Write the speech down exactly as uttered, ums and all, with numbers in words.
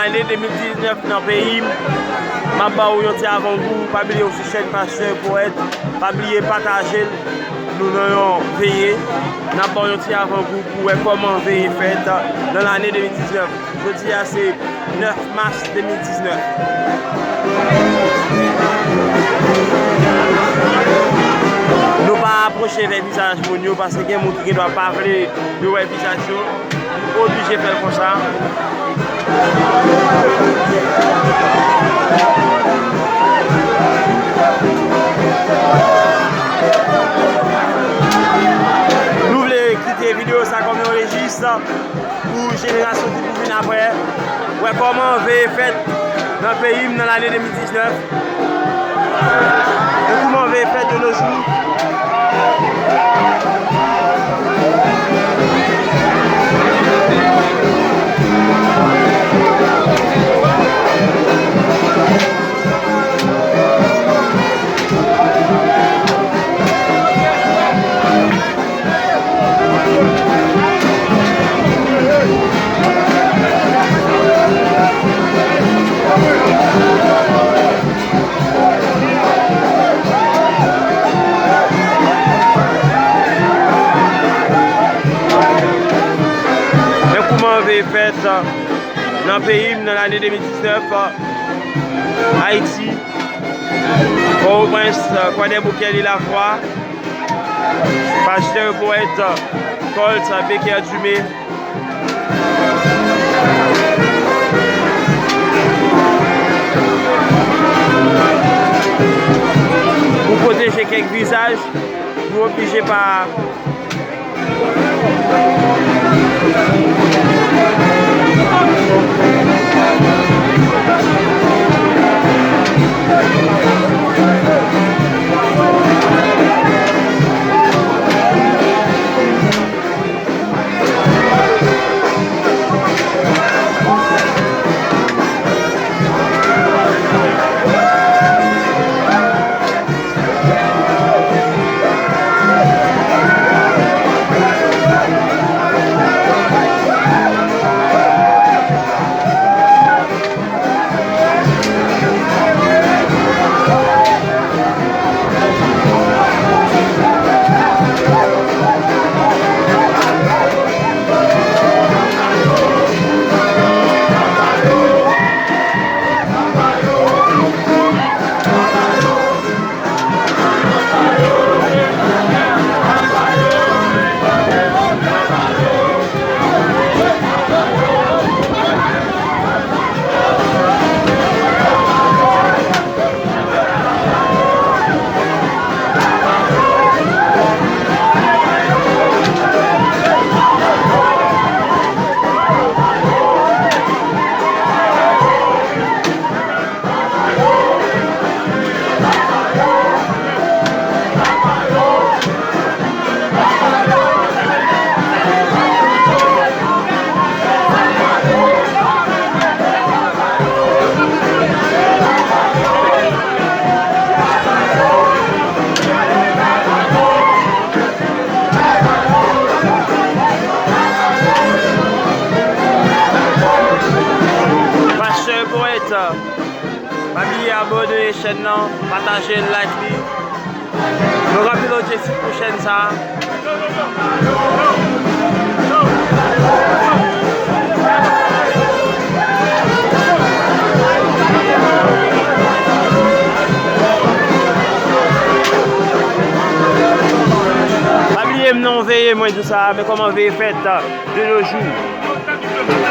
Ane de mil diznèf nan peyi m, m ap ba w yon ti avangou. Pa bliye w sou chèn Pastè Powèt. Pa bliye pataje l. Nou nan yon veye. N ap ba w yon ti avangou pou w wè kòman veye fèt nan lane de mil diznèf. Jodi a se nèf mas de mil diznèf. Nou pa apwoche vè vizaj moun yo paske gen moun ki gendwa pa vle yo wè vizaj yo. Oblije fè l konsa. Nou vle kite videyo sa kòm yon rejis pou jenerasyon ki pou vin apre. Wè kòman veye fèt nan peyi m nan lane de mil diznèf. E kouman veye fèt de nos jours. Men kouman veye fèt nan peyi m nan lane de mil diznèf, Ayiti, Pòtoprens, Kwadèboukè, Lil Afwa, Pastè Powèt Colt Baker Dumé. Pou pwoteje kèk vizaj, nou oblije pa Pastè Powèt, pa bliye abòne chèn nan, pataje l, like li. Nou ranpli objektif pou chèn sa a. Pa bliye m nan veye mwen di w sa, men kòman veye fèt de nos jours.